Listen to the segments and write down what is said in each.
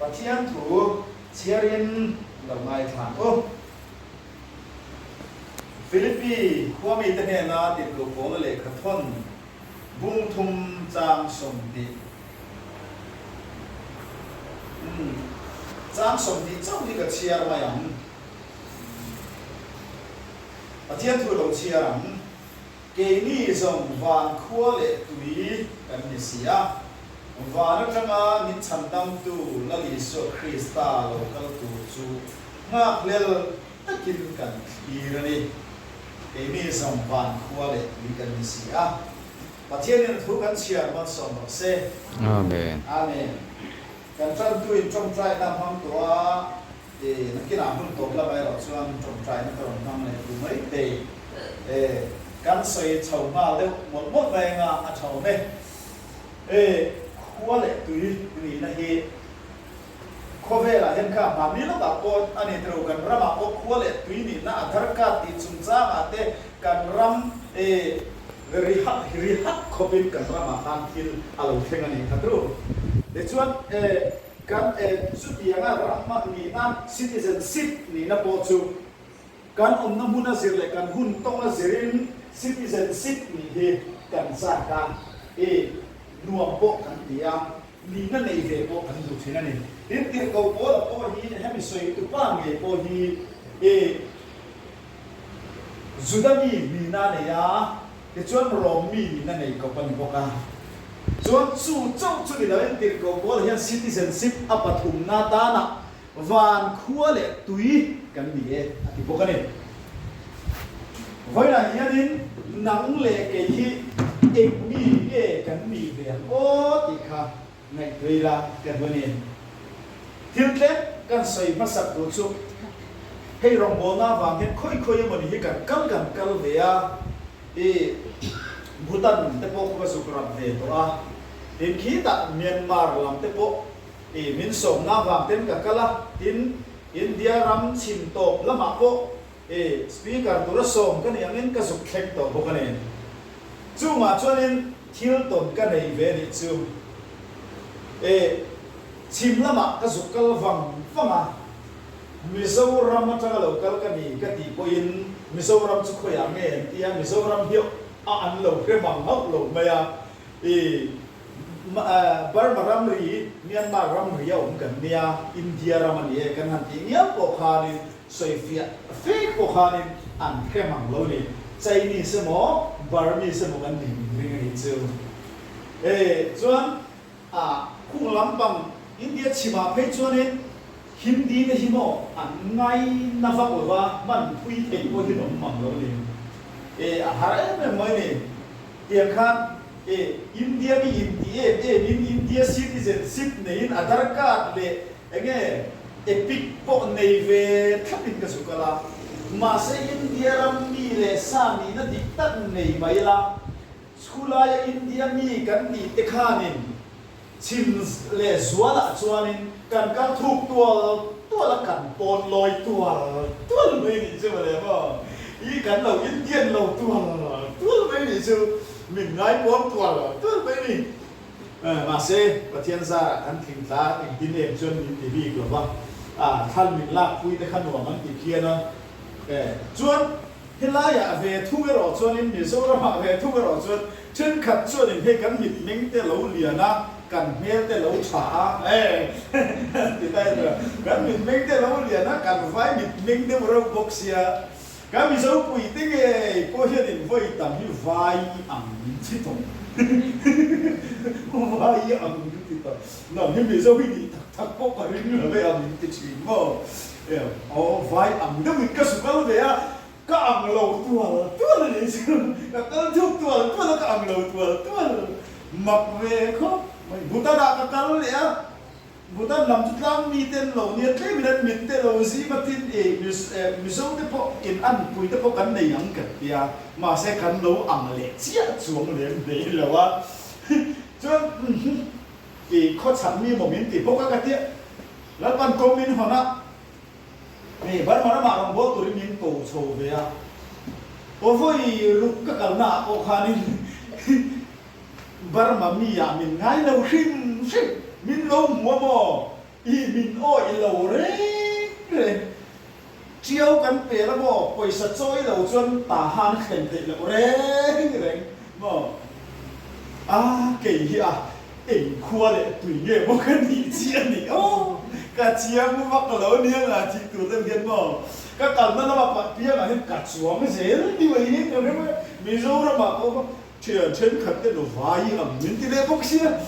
Pathian thu chhiarin lo ngaithla ang u. Philippi khua mite hnena tirhkoh Paula lehkha thawn bung thum chang 20. Umm, chang 20 chauh hi ka chhiar mai ang. Pathian thu lo chhiar ang. Keini zawng van khua leh tui kan ni si a, van atanga min chhandamtu Lal Isua Krista lo kal tur chu nghakhlel takin kan thlir a ni. Keini zawng van khua leh tui kan ni si a, Pathianin thu kan chhiar malsawm rawh se. Amen. Amen. Kan tantuin tawngtaina hmang tawh a. E, nakinah hun tawp lamah erawh chuan tawngtaina ka rawn hmang leh duh mai thei. E, kan sawi chho nghal deuh mawlh mawlh mai anga a tha awm e. E, khua leh tui nihna hi khawvelah hian kha hmahni lawkah pawh a ni tiro, kan ramah pawh khua leh tui nihna Aadhaar card tih chungchangah te kan ram e ri hak ri hak khawpin kan ramah khan thil a lo thleng a nih kha tiro. Tichuan e. Kan en chutianga ram nihna, citizenship, nihna pawh chu kan awmna hmuna zir leh kan hun tawnga zirin citizenship nih hi kan chak a, i nuam pawh kan ti a, nihna nei ve pawh kan duh thin a ni. Tin, tirhkoh Paula pawh hi hemi sawi tupa ngei pawh hi i Juda mi nihna a nei a, Tichuan Rom mi nihna nei kawp a ni bawk a. Chuan chu chauh chu ni loin tirhkoh Paul hian citizenship a pathumna atana van khua leh tui kan ni e a ti bawk a ni. Vawiinah hianin nang leh kei hi eng mi nge kan nih ve ang aw tih kha Ngaihtuah ila ka duh a ni. Thil tlem kan sawi hmasak duh chu hei rawngbawlna avang hian khawi khawi emaw ni hi kan kal kan kal ve a, i Bhutan te pawh khu ka zuk rap ve tawh a, tin khitah Myanmar lam te pawh i min sawmna avang ten ka kal a, tin India ram chhim tawp lamah pawh I speaker tura sawm ka nih angin ka zuk thleng tawh bawk a ni. Chungah chuanin thil tawn ka nei ve nih chu. I chhim lamah ka zuk kal vang vang a, Mizoram atanga lo kal ka ni ka tih pawhin Mizoram chu khawiah nge an ti a, Mizoram hi a an lo hre mang hauh lo mai a. I Burma ramri, Myanmar ramri a awm kan nia, India ram a ni e kan han tih ngial pawh khanin Sawifiah fek pawh khanin an hre mang lo ni. Chinese emaw Burmese emaw kan nih min ring a nih chu. E chuan a khung lampang India chhimah phei chuanin Hindi te hi maw an ngaina vak lo va, hman phui thei pawh hi an awm mang lo ni. E a har em em mai ni. Tiang khan e India mi inti em em in India citizenship neiin Aadhaar card leh Enge epic pawh nei ve thlapin ka zuk ala, mahse India ram mi leh sa nihna dik tak nei mai la, chhulaia India mi kan tih te khanin chhim leh zualah chuanin kan kal thuk tual tual a kan pawn lawi tual tual mai nih chu mawle maw, i kan lo Indian lo tual tual mai nih chu min ngai pawn tual tual mai ni. Mahse, Pathian zarah kan tling tla engtin em chuan min ti bik lo va, thlan min lakpui te kha nuam an ti phian a. Chuan helaiah ve thung erawh chuanin Mizoramah ve thung erawh chuan thenkhat chuanin hei kan mitmeng te lo lian a, kan hmel te lo tha a, ti ta ila, kan mitmeng te lo lian a, kan vai mitmeng deuh reuh bawk sia. Ka Mizo puite ngei pawh hian in vawi tam hi vai ang min ti tawh. Vai ang min ti tawh. Nang hi Mizo hi nih tak tak pawh ka ring lo e ang min ti thin maw? Aw vai ang deuhin ka su kal ve a, ka ang lo tual tual a nih chu. Ka kal thuk tual tual a, ka ang lo tual tual. Mak ve khawp mai. Bhutan-ah ka kal leh a. Bhutan lam chu tlang mi te an lo nia, tlemin an mit te lo zim a tin i Mizo te pawh in an pui te pawh kan nei ang kan tia, mahse kan lo ang leh chiah chuang lem hlei lo a. Chuan i khawchhak mi maw min ti bawk a ka tia, Lalpan kawng min hawn a, hei Burma ramah rawngbâwl turin min ko chho ve a, aw vawi ruk ka kalna ah pawh khanin Burma mi ah min ngai lo hrim hrim, min lo hmu a maw? I min awih lo reng reng. Ṭiau kan pel a maw? Pawisa chawi lo chuan tahan thlen theih loh reng reng maw? A, kei hi a eng khua leh tui nge maw ka nih chi a nih aw? Ka chiang vak lo nia nga tih tur deuh hian maw? Ka kalna lama pah piangah hian ka chuang zel ni mai hi ka hre mai a, Mizoramah pawh maw ṭhian ṭhenkhat te nu vai ang min ti leh bawk sia.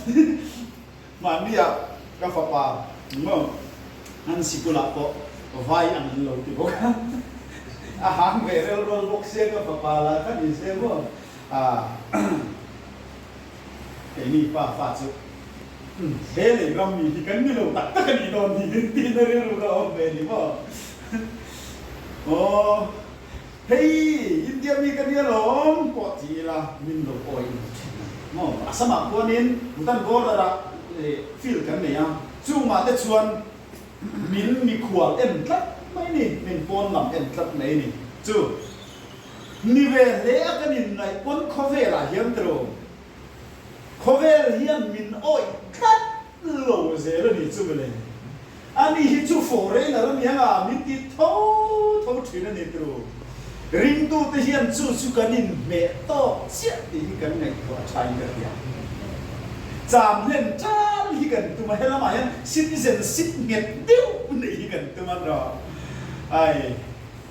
Mahnia ka fapa maw an sikulah pawh vai ang an lo ti bawk a, a hang ve rel rual bawk sia ka fapa lah kha ni se maw ah keini pa fa chu he lei ram mi hi kan ni lo tak tak a nih dawn hi tiin a rilru ka awm ve ni maw aw. Hei India mi ka nia lawm pawh ti ila min lo awih lo thin a ni maw? Assam-ah khuanin Bhutan border-ah field kan nei a, chungah te chuan min mikhual en tlat mai ni, min pawn lam en tlat mai ni. Chu ni ve hle a kan inngaih pawn khawvelah hian tiraw Khawvel hian min awih tlat lo zel a ni chu mawle. Ani hi chu foreigner a nia nga min ti tho tho thin a ni tru. Ringtute hian chu chu kan inhmeh tawk chiah tih hi kan ngaihtuah a thain ka hria. Cham hlen tal hi kan tum a, helamah hian citizenship nghet deuh neih hi kan tum a rawh. Ai,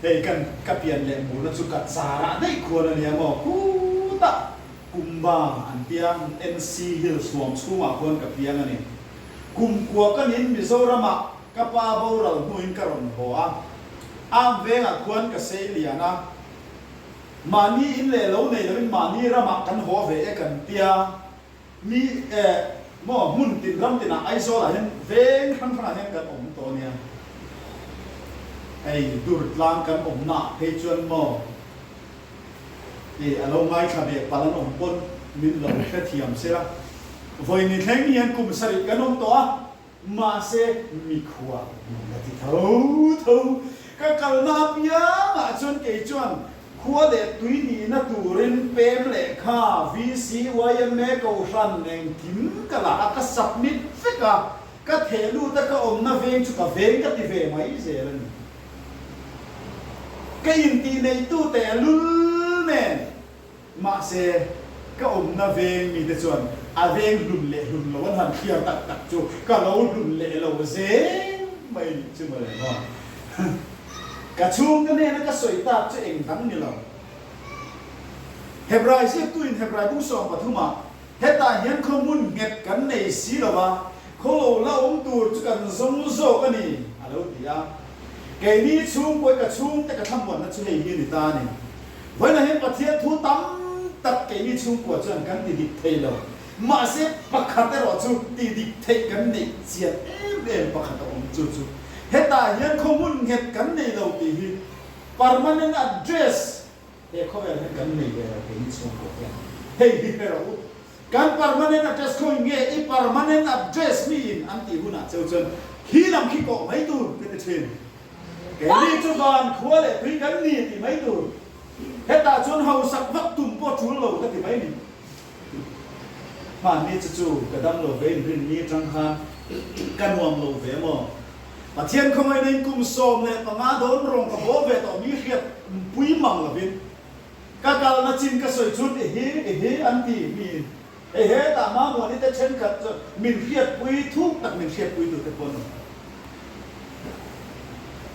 hei kan ka pian leh murna chu ka charah daih khuan a nia maw khutah. Kumba an tia, NC Hills huam chhungah khuan ka piang a ni. Kum kua ka nin Mizoramah ka pa boral hnuin ka rawn haw a, Am vengah khuan ka sei lian a. Mahni in leh lo nei loin mahni ramah kan haw ve e kan tia, mi eh maw hmun tin ram tinah Aizawlah hian veng hrang hrangah hian kan awm tawh a nia. Hei Durtlang kan awmnaah phei chuan maw. Tih a lo ngaithla ve palh an awm pawn min lo hrethiam se la. Vawi ni thleng hian kum sarih kan awm tawh a, mahse mikhua min la ti tho tho. Ka kalna apiangah chuan kei chuan khua leh tui nihna turin pem lehkha, VCYMA kohhran engkim ka la a, ka submit vek a, ka theh lut a ka awmna veng chu ka veng ka ti ve mai zel a ni. Ka intih neihtu teh lul nen, mahse ka awmna veng mite chuan a veng hlun leh hlun lo an han thliar tak tak chu ka lo hlun leh lo zel mai nih chu mawle maw. Ka chhungte hnena ka sawi tak chu eng dang ni lo. Hebrai ziaktuin Hebrai bung 13 ah Hetah hian khaw hmun nghet kan nei si lo va, khaw lo la awm tur chu kan zawng zawk a ni, a lo ti a. Keini chhungkawi ka chhungte ka thlamuanna chu hei hi a ni ta a ni. Vawiinah hian Pathian thu tam tak keini chhungkua chuan kan ti dik thei lo. Mahse, pakhat erawh chu ti dik theih kan neih chian em em pakhat a awm chu chu hetah hian khaw hmun nghet kan nei lo tih hi permanent address He khawvel hian kan nei ve lo keini chhungkua hian hei hi hre rawh u. Kan permanent address khawi nge i permanent address mi in an tih hunah cheu chuan khi lam khi kawh mai tur ka ti thin. Keini chu van khua leh tui kan ni tih mai tur. Hetah chuan hausak vak tum pawh tul lo ka ti mai ni. Hmanni chu chu ka dam lo ve in rinni atang khan ka nuam lo ve maw? Pathian khawngaihna in kum 15 dawn rawng ka bawl ve tawh mi hriat pui mang lovin ka kalna chin ka sawi chun ehe ehe an ti mi in hei hetah Mamuani te thenkhat chu min hriatpui thuk tak min hriatpui tu te pawh an awm.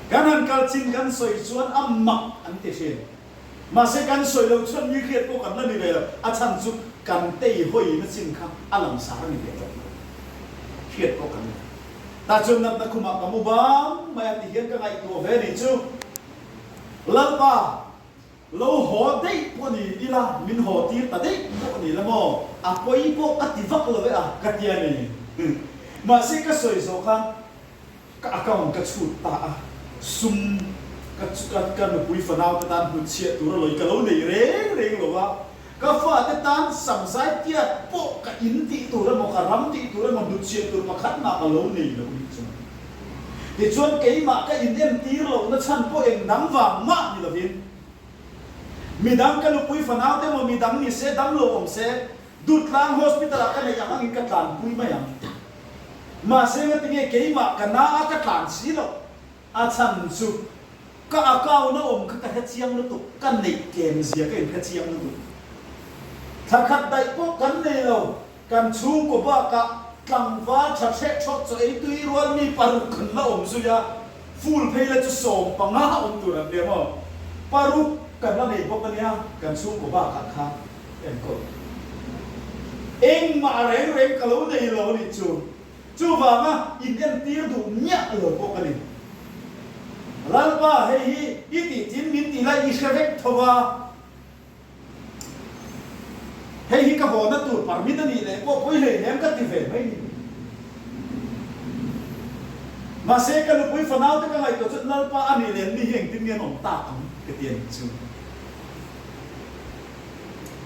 Kan han kal chin kan sawi chuan a mak an ti thin. Mahse kan sawi loh chuan mi hriat pawh kan la ni ve lo, a chhan chu kan tei hawiin a chin kha a langsar a ni ve tawh lo. Hriat pawh kan ni. Tah chuan natna khumah ka mu bang mai a ti hian ka ngaihtuah ve ni chu. Lalpa, lo haw daih pawh ni ila, min haw tir ta daih pawh ni la maw? A pawi pawh ka ti vak lo e a, ka ti a ni. Mahse ka sawi zawh khan Ka account ka chhut ta a, sum ka ka ka nupui fanau te tan hnutchhiah tur a lawi ka lo nei reng reng lo a, ka fate tan samzai tiat pawh ka in tih tur emaw ka ram tih tur emaw hnutchhiah tur pakhat mah ka lo nei lo nih chuan. Tichuan keimah ka in entir lohna chhan pawh eng dang vang mah ni lovin midang ka nupui fanau te emaw midang ni se dam lo awm se Dutlang Hospital ah ka neih ang angin ka tlanpui mai ang. Mahse ngatinge keimah ka na a ka tlan si loh? A chhan chu ka account a awm kha ka hre chiang lutuk, ka neih tlem zia ka inhre chiang lutuk. Thla khat daih pawh kan nei lo, kan chhungkaw bakah tlangval tha hreh thawh chaw ei tui rual mi paruk kan la awm zui a, full phei la chu 15 awm tur an nia maw? Paruk kan la nei bawk a nia, kan chhungkaw bakah khan enkawl. Engmah reng reng ka lo nei lo a nih chu. Chuvanga inentir duh miah lo bawk a ni. Lalpa, hei hi i tih tin min tih lai i hre vek tho va, hei hi ka hawna tur permit a nih leh pawh pawi hleinem ka ti ve mai ni. Mahse, ka nupui fanaute ka ngaihtuah chuan Lalpa a nih leh an ni hi engtin nge an awm tak ang ka ti a nih chu.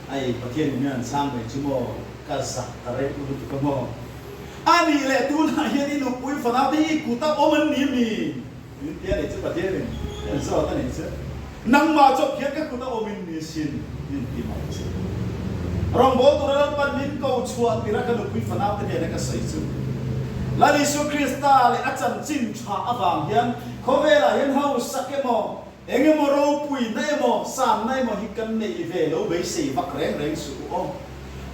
Ai, Pathian in min an chhang mai chu maw? Ka zak ta reuh lutuk a maw? A nih leh tunah hian i nupui fanau te hi i kut a awm an ni mi? Min ti a nih chu Pathian in en zawt a nih chu. Nangmah chawp hian ka kut a awm in ni sin min ti mai chu. Rawngbâwl tura Lalpan min ko chhuah tirh a ka nupui fanau te hnena ka sawi chu. Lal Isua Krista leh a chanchin tha avang hian khawvelah hian hausak emaw, Eng emaw ropuina emaw, sanna emaw hi kan neih ve lo beisei vak reng reng suh u aw.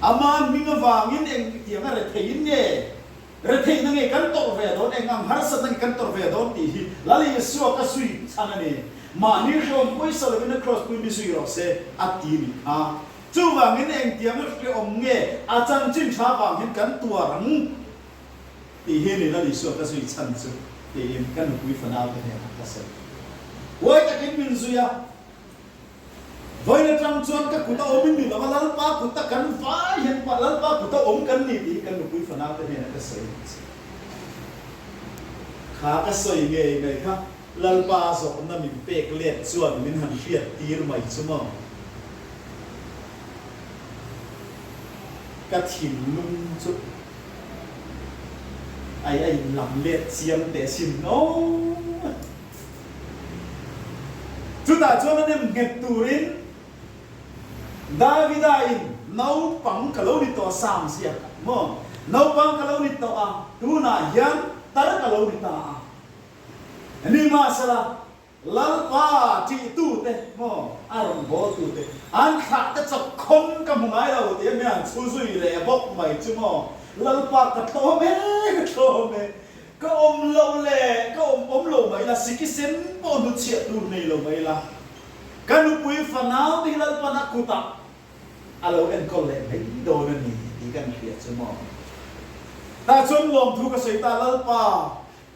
Ama hming avangin eng tianga retheiin nge, retheihna nge kan tawrh ve dawn, eng ang harsatna nge kan tawrh ve dawn tih hi Lal Isua ka zui chhan a ni. Mahni hrehawm pawisa lovin a kraws pui mi zui rawh se a ti nih kha. Chuvangin eng tianga hrehawm nge a chanchin tha vang hian kan tuar ang? Tih hi ni Lal Isua ka zui chhan chu tiin ka nupui fanau te hnenah ka sawi. Huai takin min zui a, vawiin atang chuan ka kut a awm in ni lova Lalpa kut a kan vai hian pah Lalpa kut a awm kan ni tih hi ka nupui fanau te hnenah ka sawi ang che. Kha ka sawi ngei mai kha Lalpa zawhna min pek let chuan min han hriat tir mai chu maw? Ka thinlung chu Ai a in lam let chiang teh sin aww. Chutah chuan a nem nghet turin Davida in naupang ka lo ni tawh a Sam ziak ah maw naupang ka lo ni tawh a tunah hian tar ka lo ni ta a nimahsela Lalpa ṭihtute maw a rawn bawltute an thlahte chawp khawn ka hmu ngai lo tih a hmel an chhu zui leh bawk mai chu maw Lalpa ka tlawm e ka tlawm e ka awm lo le ka awm awm lo mai la siki sen pawh hnuchhiah tur nei lo mai la ka nupui fanau te hi Lalpan a kutah a lo enkawl leh mai dawn a ni tih kan hria chu maw tah chuan lawmthu ka sawi ta Lalpa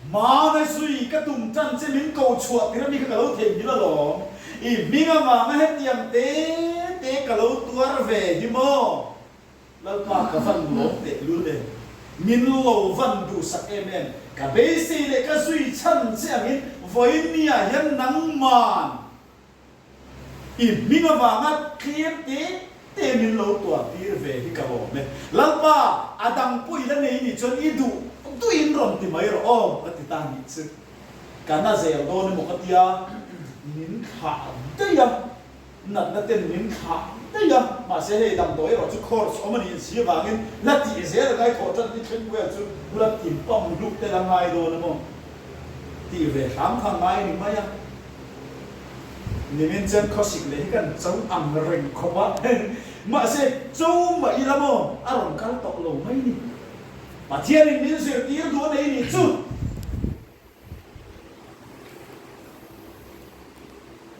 Hmana zui ka tum tan che min ko chhuah tir ami kha ka lo theihnghilh alawm. I hming avanga hetiang te te ka lo tuar ve hi maw? Lalpa ka van lawm teh lul e. Min lo van duhsak em em. Ka beisei leh ka zui chhan che angin vawiin ni ah hian nangman I hming avanga tlem te te min lo tuah tir ve hi ka lawm e. Lalpa, a dang pawh i la nei nih chuan i duh duhin rawn ti mai rawh aw, ka ti ta nih chu. Ka na zel dawn emaw ka tia, min thlah daih a, natna ten min thlah daih a, mahse hei damdawi erawh chu course awm a nih si avangin la tih zel a ngai thawh tan ni thleng vel chu blood in pump hluk te la ngai dawn emaw tih ve hram kha ngai ni mai a. Nimin chuan khawsik leh hi kan cho ang reng khawp a, mahse cho mah ila maw a rawn kal tawh lo mai ni. Pathianin min zirtir duh a nei nih chu.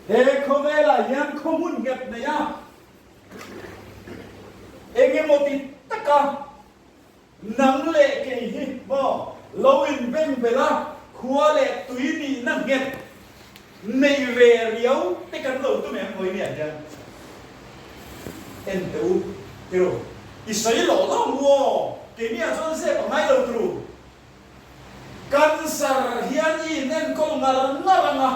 He khawvelah hian khaw hmun nghet nei a, eng emaw ti taka Nang leh kei hi maw lo in beng bel a, khua leh tui nihna nghet nei ve riau te kan lo tum em hawi nia hian en teh u tiro i sawi lawh lawh mu aw keini ah chuan zep a ngai lo turu cancer hian i in enkawl ngar ngar ang a.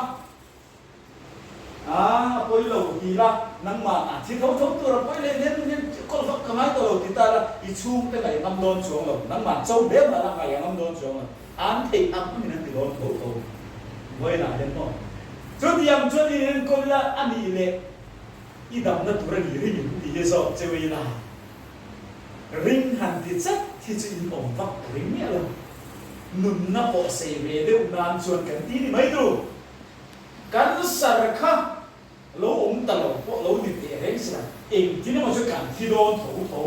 A, a pawi lo ti la, nangmah a thi tho tho tur a pawi leh nen nen kawl vak ka ngai tawh lo ti ta la, i chhungte ngaih ngam dawn chuang lo, nangmah cho hle mah la ngaih a ngam dawn chuang lo, an theih ang angin an ti dawn tho tho vawiinah hian maw. Chutiang chuan i enkawl ila a nih leh i damna tur a nih ring in ti hi zawk cheu ila, ring han ti chat hi chu in awm vak ring miah lo. Nunna pawh sei ve deuh nan chuan kan ti ni mai tur. Kan sar kha lo awm ta lo pawh lo ni teh reng sela, engtin emaw chu kan thi dawn tho tho.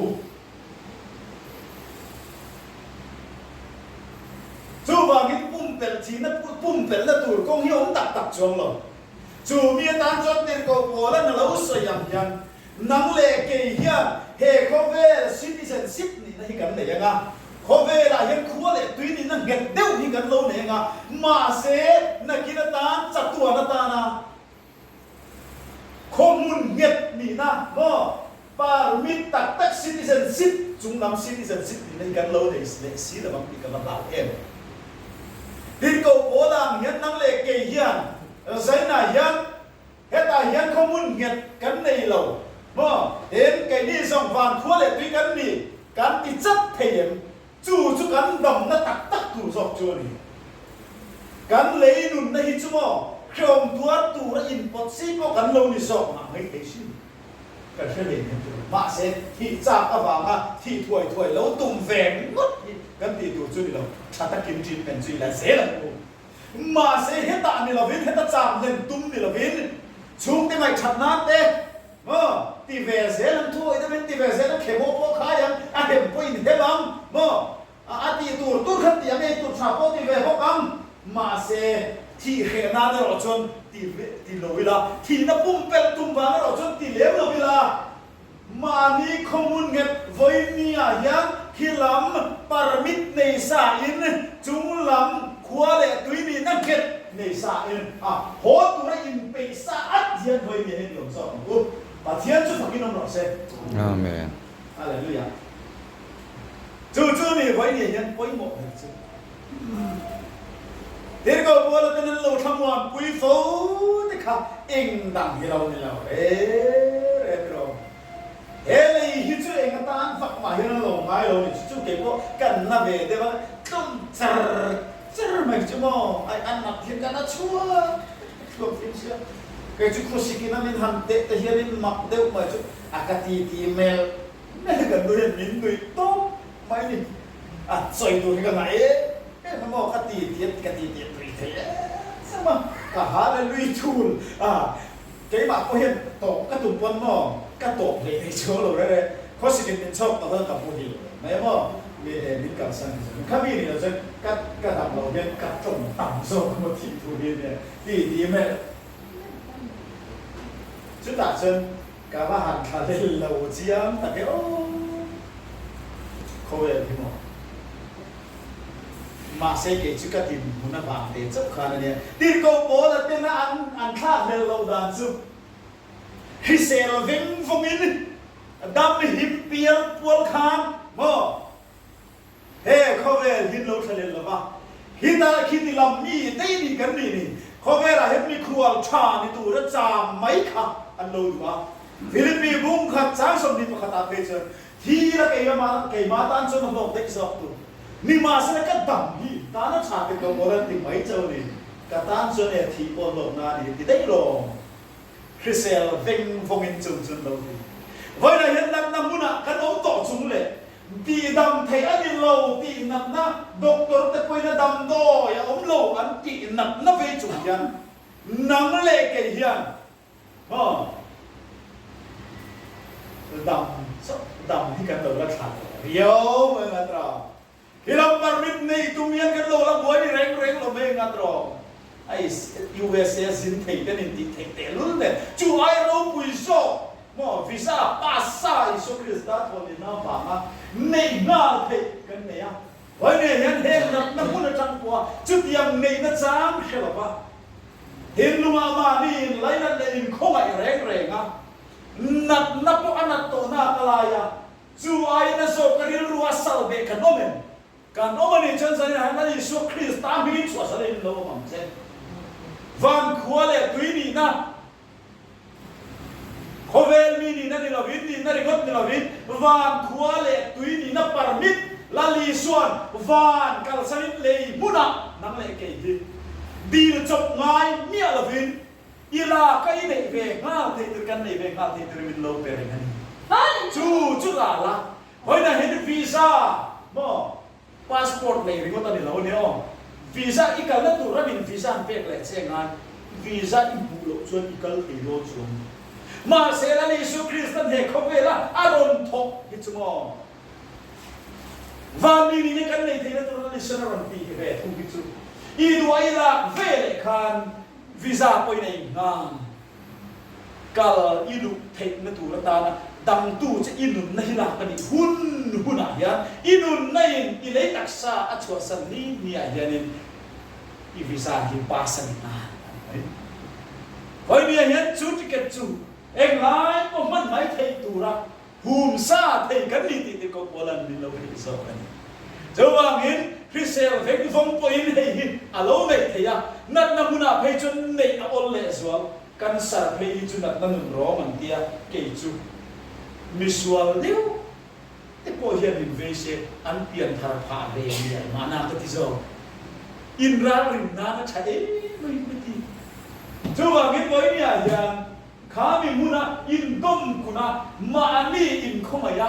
Chuvangin pumpelh thihna pumpelhna tur kawng hi awm tak tak chuang lo. Chu mi atan chuan tirhkoh Paula'n a lo sawi ang hian, Nang leh kei hian he khawvel citizenship nihna hi kan nei ang a, khawvelah hian khua leh tui nihna nghet deuh hi kan lo nei ang a, mahse nakin atan chatuan atana Khawhmun nghet nihna maw permit tak tak citizenship chunglam citizenship nihna hi kan lo nei leh si lo ang tih ka va hlau em. Tirhkoh pawl ang hian nang leh kei hian Zaina hian hetah hian khawhmun nghet kan nei lo maw tin keini zawng van khua leh tui kan ni kan ti chat thei em Chu chu kan damna tak tak tur zawk chu a ni. Kan lei nunna hi chu maw hreawm tuar tura inpawt si pawh kan lo ni zawk mah mai thei sin. Kan hre lei nem tur. Mahse, thih chak avanga thih thuai thuai lo tum ve ngawt hi kan tih tur chu ni lo. Tha takin treatment chu i la zel ang u. Mahse, hetah ni lovin, heta cham hlen tum ni lovin, chhungte ngaihthat nan te, Maw? Ti ve zel ang thu awih deuhin ti ve zel ang, khemaw pawh khai ang, a hem pawh in hem ang, maw? A a tih tur tur kha ti ang, ei tur tha pawh ti ve bawk ang. Mahse, thih hreh nan erawh chuan ti ve ti lo ila, thihna pumpelh tum vang erawh chuan ti lem lo ila, mahni khawmun nghet vawinia hian khi lam permit nei sa in chung lam khua leh tui nihna nghet Nei sa in a haw tura inpeih sa at hian hawi mi hian i awm zawk ang u. Pathian chu fakin awm rawh se. Amen. Hallelujah. Chu chu ni vawi ni hian pawimawh ber chu. Tirhkoh Paula ten an lo thlamuan pui fo te kha eng dang hi lo ni lo re re tiraw. He lei hi chu eng atan vak mah hian an lo ngai lo ni chu chu kei pawh kan na ve deuh a tlum char char mai chu maw ai an nat hian ka na chhuak chhuak thin sia kei chu khuasik in a min han teh te hian in mak deuh mai chu a ka ti ti mel mel kan nu hian min nuih tawp mai ni a chawi tur hi ka ngah em em a maw ka ti ti ka ti ti tui thei em em a ka hallelui thul a Keimah pawh hian tawp ka tum pawn maw? Ka tawp hlei thei chuang lo reng reng. Khawsikin min chhawk tawh khan ka muhil mai a maw? Mi e min kalsan hi chuan khami ni lo chuan ka ka dam loh hian ka tawng tam zawk a maw tih thu hi nia ti ti mai. Chutah chuan ka va han thla hlel lo chiang tak e aw. Khawvel hi maw? Mahse kei chu ka dinhmun avang te chauh khan a nia. Tirhkoh Paula tena an an thlakhlelh loh dan chu hrisel veng vawngin dam him pial pual khan maw he khawvel hin lo thlalel lo va, hita khiti lam mi te ni kan nih ni khawvelah hian mikhual tha ni tura cham mai kha an lo duh a. Philippi bung khat chang 21 ah phei chuan Thil a keimah keimah tan chuan a hlawk daih zawk tur. Nimahsela ka dam hi tan a tha tir lo maw lan ti mai chauh a ni. Ka tan chuan e thih pawh hlawk na a ni ti daih lawm. Hrisel veng vawngin chung chuan lo ti. Vawiinah hian natna hmunah kan awm tawh chung leh tihdam theih a ni lo tih natna doctor te pawhin a damdawi a awm lo an tih natna vei chung hian nang leh kei hian Maw? Dam chauh dam hi kan lo la thla leh riau mai ngat rawh. Hi lam permit nei tum hian kan lo la buai ni reng reng lo mai ngat rawh. Ai USA zin thei ten in tih theih teh lul nen chu ai ropui zawk maw visa pass sa Isua Krista thawn in avanga neih nghal theih kan nei a. Vawiin hian heng natna hmun atang pawha chutiang neihna chang hre lova Thinlungah mahni inlainat leh inkhawngaih reng reng a, natna pawh a nat tawh nak a lai a, chu aiin a zawk a rilru a sal beh kan awm em? Kan awm a nih chuan zanin ah hian Lal Isua Krista hmingin chhuahsal in lo awm ang che. Van khua leh tui nihna Khawvel mi nihna ni lovin, nihna ringawt ni lovin, van khua leh tui nihna permit Lal Isua'n van kalsanin lei hmunah nang leh kei hi dil chawp ngai miah lovin i laka i neih ve nghal thei tur, kan neih ve nghal thei turin min lo pe reng a ni. Chu chu la la, vawiinah hian visa maw? Passport nei ringawt a ni lo a nia aw. Visa i kalna tur ramin visa an pek leh che ngai. Visa i hmuh loh chuan i kal thei dawn chuang lo. Mahse Lal Isu Kristan he khawvela a rawn thawk hi chu maw? Van mi nihna kan nei theihna tur Lal Isuan a rawn tih ve thung hi chu i duah i lak ve leh khan visa pawhin a inhnan. Kal i luh theihna tur atana dangtu che i nunna hi lak a nih hun hunah hian i nunna in i lei taksa a chhuahsan ni niah hianin i visa hi pass a ni nghal a ni mai. Vawinia hian chu ticket chu englai pawh hman mai theih tura Hum sa thei kan ni tih te ko Paula'n min lo hrilh zawk a ni. Chuvangin hrisel veng vawng pawhin hei hi a lo neih theih a, natna hmunah phei chuan neih a awl lehzual. Cancer phei hi chu natna nun rawng an tia, kei chu misual deuh te pawh hian min vei se an pian thar phah ve mial mahna ka ti zawk. Inralrin nan a tha em mai ka ti. Chuvangin vawinia hian Kha mi hmuna indawm kuna mahni inkhawngaih a,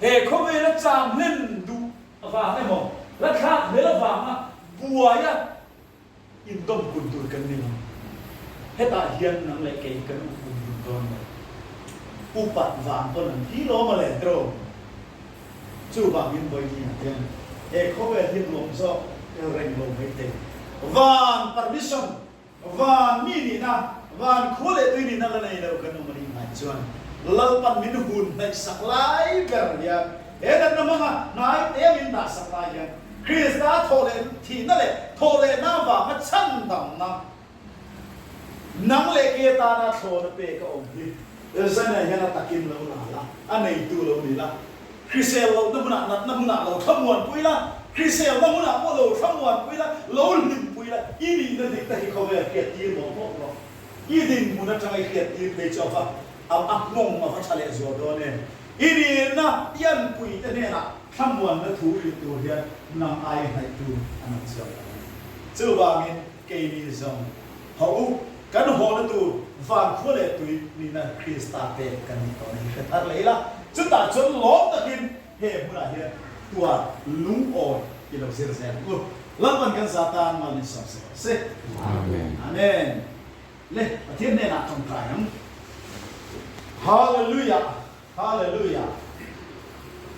he khawvela cham hlen duh avang emaw, la thlak hmel avanga buaia indawm kun tur kan ni lo. Hetah hian nang leh kei kan up kum dun dawn lo. Upat vang pawn an thi lawm a le tro. Chuvangin vawiin ah hian he khawvel hi nuam zawk reng lo maithei. Van permission Van mi nihna, van khua leh tui nihna la nei lo kan awm a nih ngai chuan Lalpan min hun hnaih sak lai ber hian he natna hmanga hnai te min dah sak lai hian Krista thawh leh thihna leh thawh lehna avanga chhandamna nang leh ke atana thlawna pek a awm hi Zana hian a takin lo la la, a neitu lo ni la. Hrisel lohna hmunah natna hmunah lo thlamuanpui la, hriselna hmunah pawh lo thlamuanpui la, lo hlimpui la, i nihna dik tak hi khawvel hriattir mawh mawh rawh. I dinhmun atanga i hriattir phei chu a va a nghawng a va tha leh zual dawn em? I nihna pianpui te hnenah thlamuanna thu hrilh tur hian nang ai hnaihtu an awm chiang lo a ni. Chuvangin keini zawng Hawh u, kan hawhna tur van khua leh tui nihna Krista pek kan nih tawhna hi hre thar leh ila, chutah chuan lawm takin he hmunah hian tuar lungawi i lo zir zel ang u. Lalpan kan za tan mal min sawm se rawh se. Amen. Amen. Le, Pathian hnenah tawngtai ang. Hallelujah. Hallelujah!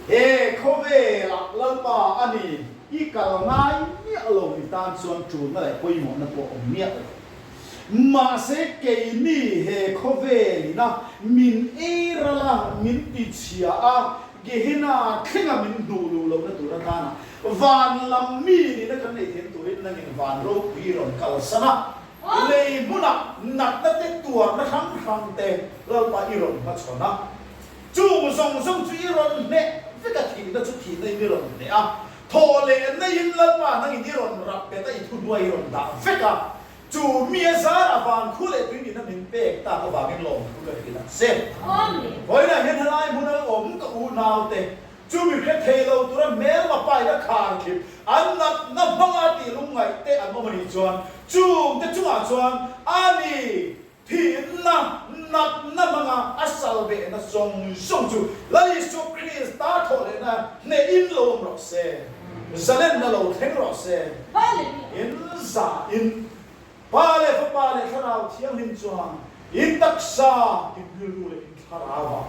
He khawvelah Lalpa a ni, i kal ngai miah lo mi tan chuan tulna leh pawimawhna pawh awm miah lo. Mahse keini he khawvel ina min ei ral a, min tichhia a, Gehenna thlenga min hnuh luh lohna tur atana van lam mi nihna kan nei theihna turin nangin van ropui rawn kalsan a, Lei hmunah natna te tuarna hrang hrang te Lalpa i rawn hmachhawn a, chung zawng zawng chu i rawn hneh vek a, thihna chu thihna in i rawn hneh a, thaw leh neiin Lalpa nangin i rawn rap bet a, i thuhnuai i rawn dah vek a, chu mi a zarah van khu leh tui nihna min pek tak avangin lawmthu ka hrilh ang che. Vawiinah hian helai hmuna awm ka unaute Chu mi hre thei lo tura hmelma paina khar thlip an natna hmanga tih lungngaih te an awm a nih chuan chungte chungah chuan a ni thihna natna hmanga a salbehna zawng zawng chu Lal Isua Krista thawhlehna hnehin lo awm rawh se, zalenna lo thleng rawh se, in za in Pa leh Fapa leh Thlarau Thianghlim chuan in taksa, in rilru leh in thlarauah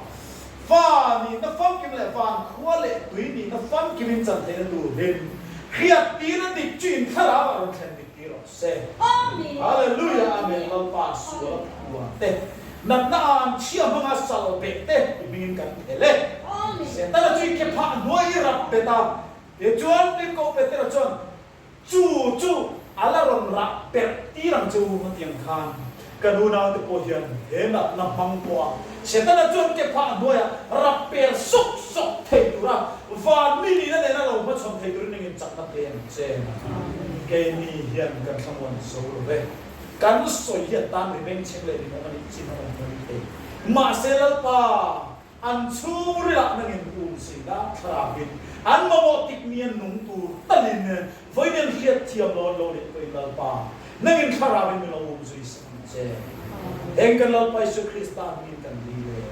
fa nihna famkim leh van khua leh tui nihna famkim in chan theihna tur hlim hriattirna dik chu in thlarauah rawn thlen dik tir rawh se. Hallelujah Amen Lalpa sual a phuan te natna an chhia hmanga sal beh te i hmingin kan phel e. Setana chu i ke phah hnuai i rap bet a, tichuan Tirhkoh Petera chuan Chu chu a la rawn rah perh tir ang che u hetiang khan kan unaute pawh hian he natna hmang pawh a Setana chuan ke phah hnuaiah rap per sawk sawk thei tura van mi nihna nena lo hmachhawn thei turin engin chakna pe ang che. Keini hian kan thlamuan zo lo ve. Kan sawi hian tan ri bengchheng leh rinawm a nih chin a awm mai thei. Mahse Lalpa! An chhungrilah nangin um si la, thlarauin an mamawh tik mi an nung tur talin vawiin an hriat thiam lo an lo leh pawhin Lalpa, nangin thlarauin min lo um zui sak ang che. Heng kan Lalpa Isu Krista hmingin kan dil e.